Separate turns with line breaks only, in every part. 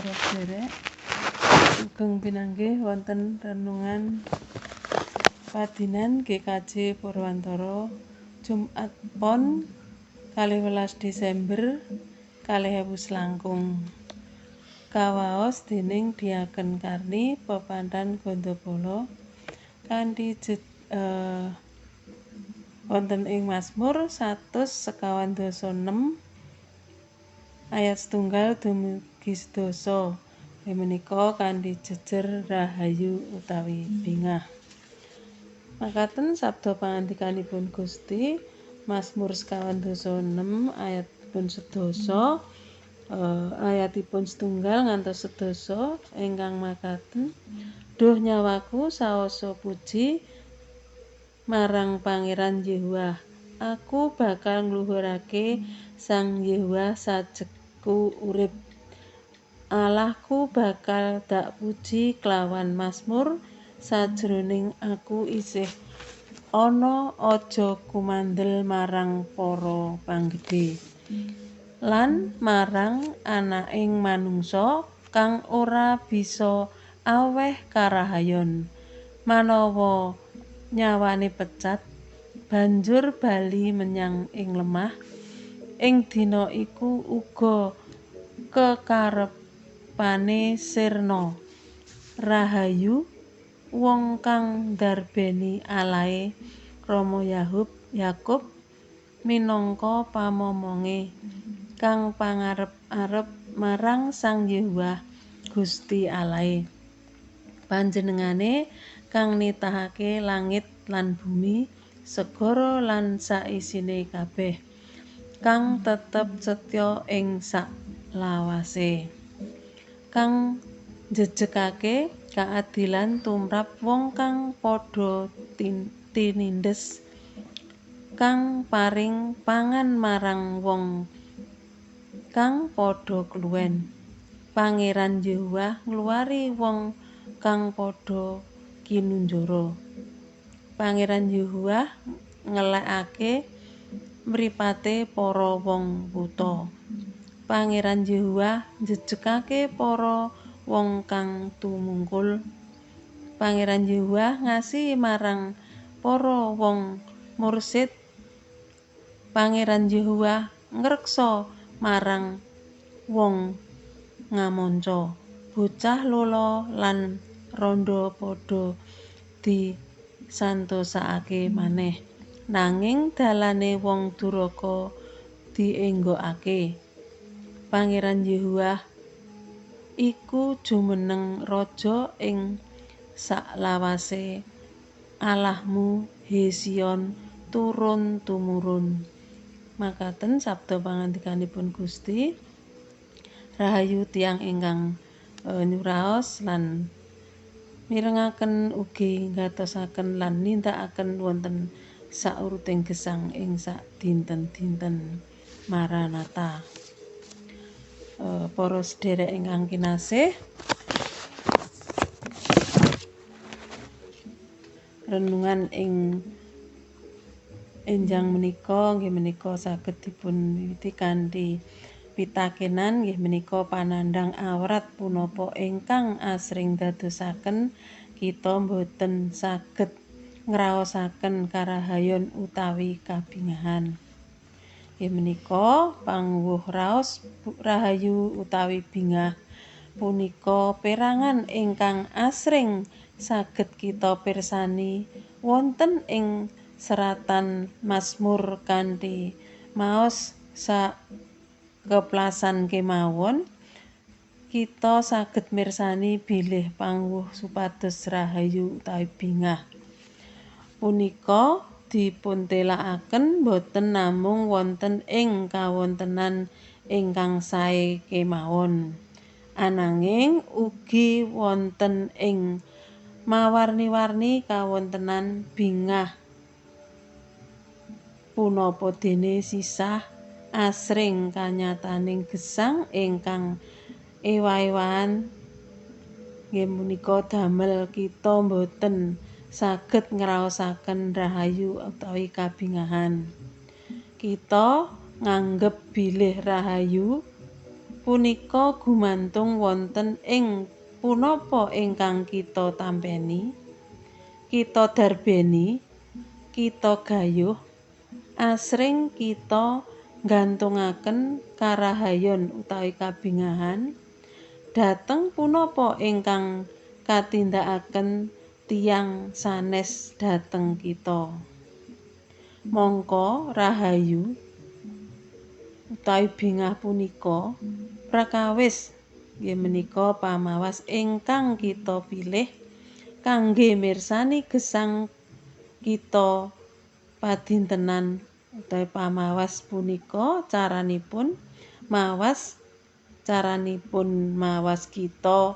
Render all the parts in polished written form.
Para sederek sugeng pinanggih wonten renungan padinan GKJ Purwantara Jumat Pon 12 Desember 2000 langkung. Kawaos dening Diaken Karni Pepandan Gondopolo kanthi wonten ing Mazmur 126 ayat setunggal dumugi sedasa. Menika kanthi jejer rahayu utawi bingah. Makaten sabda pangandikanipun Gusti, Mazmur 96 ayatipun sedasa, ayatipun setunggal ngantos sedasa ingkang makaten, duh nyawaku saosa puji marang Pangeran Yehuwah. Aku bakal ngluhurake Sang Yehuwah sajekku urip. Allahku bakal dak puji kelawan mazmur sajroning aku isih ana, aja kumandel marang para panggedhe lan marang anaking manungsa kang ora bisa aweh karahayon. Manawa nyawane pecat banjur bali menyang ing lemah, ing dina iku uga kekarepane sirna. Rahayu wong kang ndarbeni Allahe Rama Yakub minangka pamomonge, kang pangarep-arep marang Sang Yehuwah Gusti Allahe. Panjenengane kang nitahake langit lan bumi, segara lan saisine kabeh, kang tetep setya ing saklawase, kang njejegake kaadilan tumrap wong kang padha tinindes, kang paring pangan marang wong kang padha kluwen. Pangeran Yehuwah ngluwari wong kang padha kinunjara. Pangeran Yehuwah ngelekake mripate para wong buta. Pangeran Yehuwah njejegake para wong kang tumungkul. Pangeran Yehuwah ngasihi marang para wong mursid. Pangeran Yehuwah ngreksa marang wong ngamonca. Bocah lolo lan rondo padha disantosakake maneh, nanging dalane wong duraka dienggokake. Pangeran Yehuwah iku jumeneng raja ing saklawase, Allahmu he Sion turun tumurun. Makaten sabda pangandikanipun Gusti. Rahayu tiyang ingkang nyuraos lan mirengaken ugi ngatosaken lan nindakaken wonten sauruting gesang ing sak dinten-dinten. Maranatha. Para sederek ingkang kinasih, renungan ing enjang menika nggih menika saged dipun wiwiti kanthi pitakenan, nggih menika panandhang awrat punapa ingkang asring dadosaken kita boten saged ngraosaken karahayon utawi kabingahan. Nggih menika pangwuh raos rahayu utawi bingah punika perangan ingkang asring saged kita pirsani wonten ing seratan Mazmur kanthi maos sak keplasan kemawon kita saged mirsani bilih pangwuh supados rahayu utawi bingah punika dipuntelakaken boten namung wonten ing kawontenan ingkang sae kemawon, ananging ugi wonten ing mawarni-warni kawontenan bingah punapa dene sisah asring kanyataning gesang ingkang ewah-ewahan nggih punika damel kita boten saged ngraosaken rahayu utawi kabingahan. Kita nganggep bilih rahayu punika gumantung wonten ing punapa ingkang kita tampeni, kita darbeni, kita gayuh, asring kita nggantungaken karahayon utawi kabingahan dhateng punapa ingkang katindakaken tiyang sanes dhateng kita. Mongko rahayu utawi bingah punika prakawis nggih menika pamawas ingkang kita pilih kangge mirsani gesang kita padintenan utawi pamawas punika caranipun mawas kita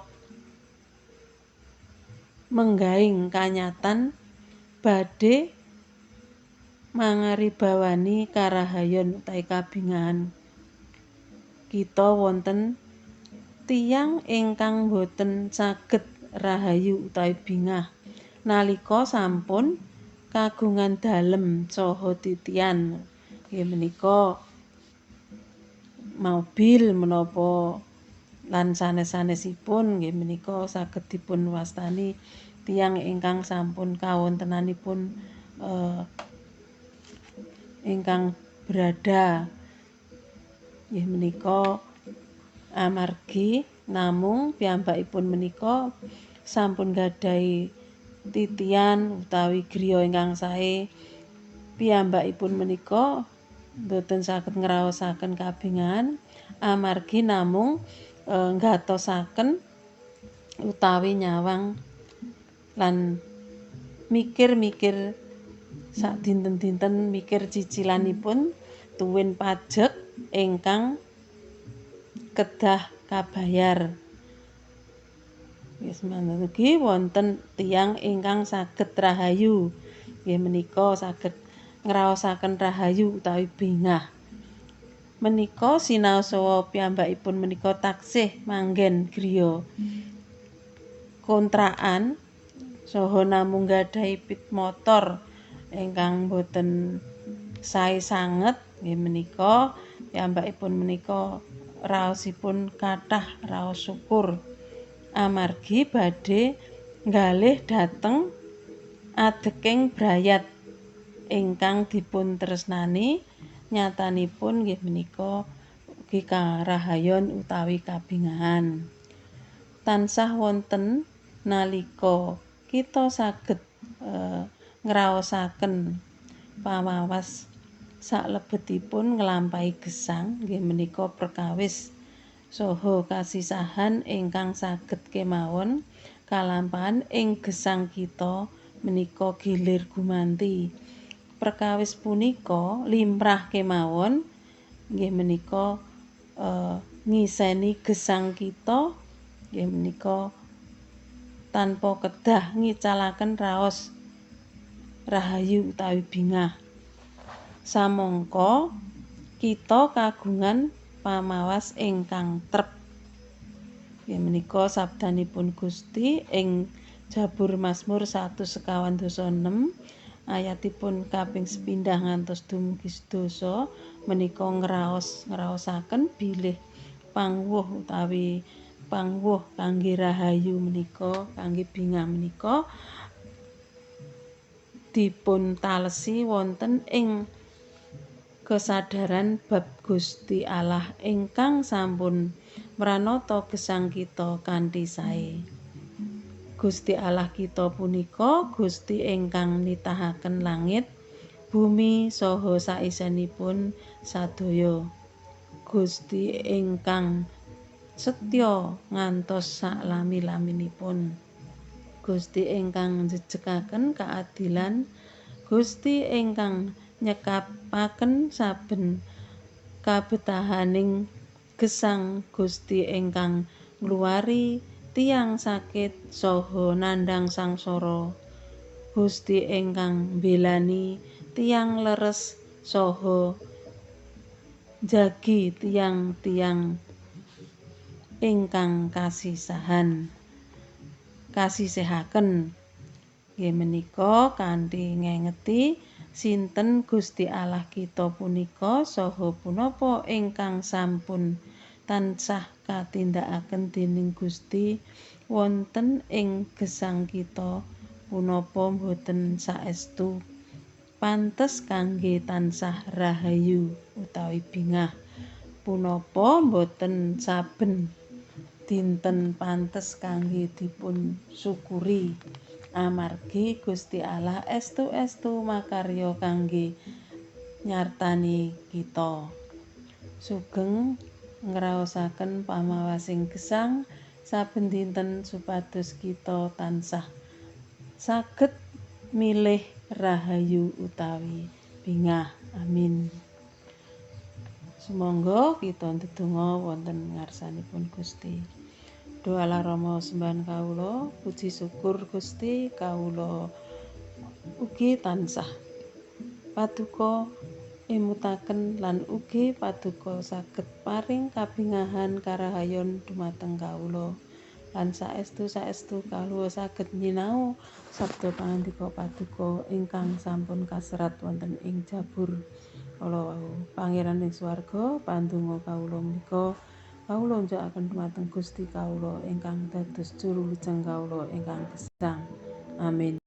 menggaing kanyatan badhe mangaribawani karahayon utawi kabingahan kita wonten tiyang ingkang boten saged rahayu utawi bingah nalika sampun kagungan dalem saha titian. Nggih menika mobil menapa lan sanes-sanesipun nggih menika saged dipun wastani tiyang ingkang sampun kawontenanipun ingkang berada. Nggih menika amargi namung piyambakipun menika sampun gadhahi titian utawi griya ingkang sae, piyambakipun menika mboten saged ngraosaken kabingahan amargi namung nggatosaken utawi nyawang lan mikir-mikir sak dinten-dinten mikir cicilanipun tuwin pajek ingkang kedah kabayar. Nggih semanten ugi wonten tiyang ingkang saged rahayu, nggih menika saged ngraosaken rahayu utawi bingah. Menika sinau saha piyambakipun menika taksih manggen griya kontrakan saha namung gadhahi pit motor ingkang boten sae sanget, nggih menika piyambakipun menika raosipun kathah raos syukur amargi badhe nggalih dhateng adeking brayat ingkang dipun tresnani, nyatanipun nggih menika ugi karahayon utawi kabingahan. Tansah wonten nalika kita saged ngraosaken pamawas saklebetipun nglampahi gesang nggih menika perkawis saha kasisahan ingkang saged kemawon kalampahan ing gesang kita menika gilir gumanti. Perkawis punika limrah kemawon nggih menika ngiseni gesang kita nggih menika tanpa kedah ngicalaken raos rahayu utawi bingah. Samangka kita kagungan pamawas ingkang trep. Nggih menika sabdanipun Gusti ing Jabur Mazmur 126 ayatipun kaping sepindhah ngantos dumugi sedasa menika ngraosaken bilih pangwuh utawi pangwuh kangge rahayu menika kangge bingah menika dipun talesi wonten ing kesadaran bab Gusti Allah ingkang sampun mranata gesang kita kanthi sae. Gusti Allah kita punika Gusti ingkang nitahaken langit, bumi saha saisenipun sadaya. Gusti ingkang setya ngantos saklami-laminipun. Gusti ingkang njejekaken keadilan, Gusti ingkang nyekapaken saben kabetahaning gesang, Gusti ingkang ngluwari tiyang sakit saha nandhang sangsara, Gusti ingkang mbelani tiyang leres saha njagi tiyang-tiyang ingkang kasisahan kasisehaken. Nggih menika kanthi ngengeti sinten Gusti Allah kita punika saha punapa ingkang sampun tansah katindakaken dening Gusti wonten ing gesang kita, punapa boten saestu pantes kangge tansah rahayu utawi bingah? Punapa boten saben dinten pantes kangge dipun syukuri amargi Gusti Allah estu-estu makarya kangge nyartani kita? Sugeng ngraosaken pamawasing gesang saben dinten supados kita tansah saged milih rahayu utawi bingah. Amin. Sumangga kita ndedonga wonten ngarsanipun Gusti. Doalah Rama sembahan kawula, puji syukur Gusti, kawula ugi tansah paduka emutaken lan ugi paduka saged paring kabingahan karahayon dumateng kawula, lan saestu-saestu kawula saged nyinau sabda pangandika paduka ingkang sampun kaserat wonten ing Jabur kala wau. Pangeran ing swarga, pandonga kawula menika kawula njokaken dumateng Gusti kawula ingkang dados juru wilujeng kawula ingkang gesang. Amin.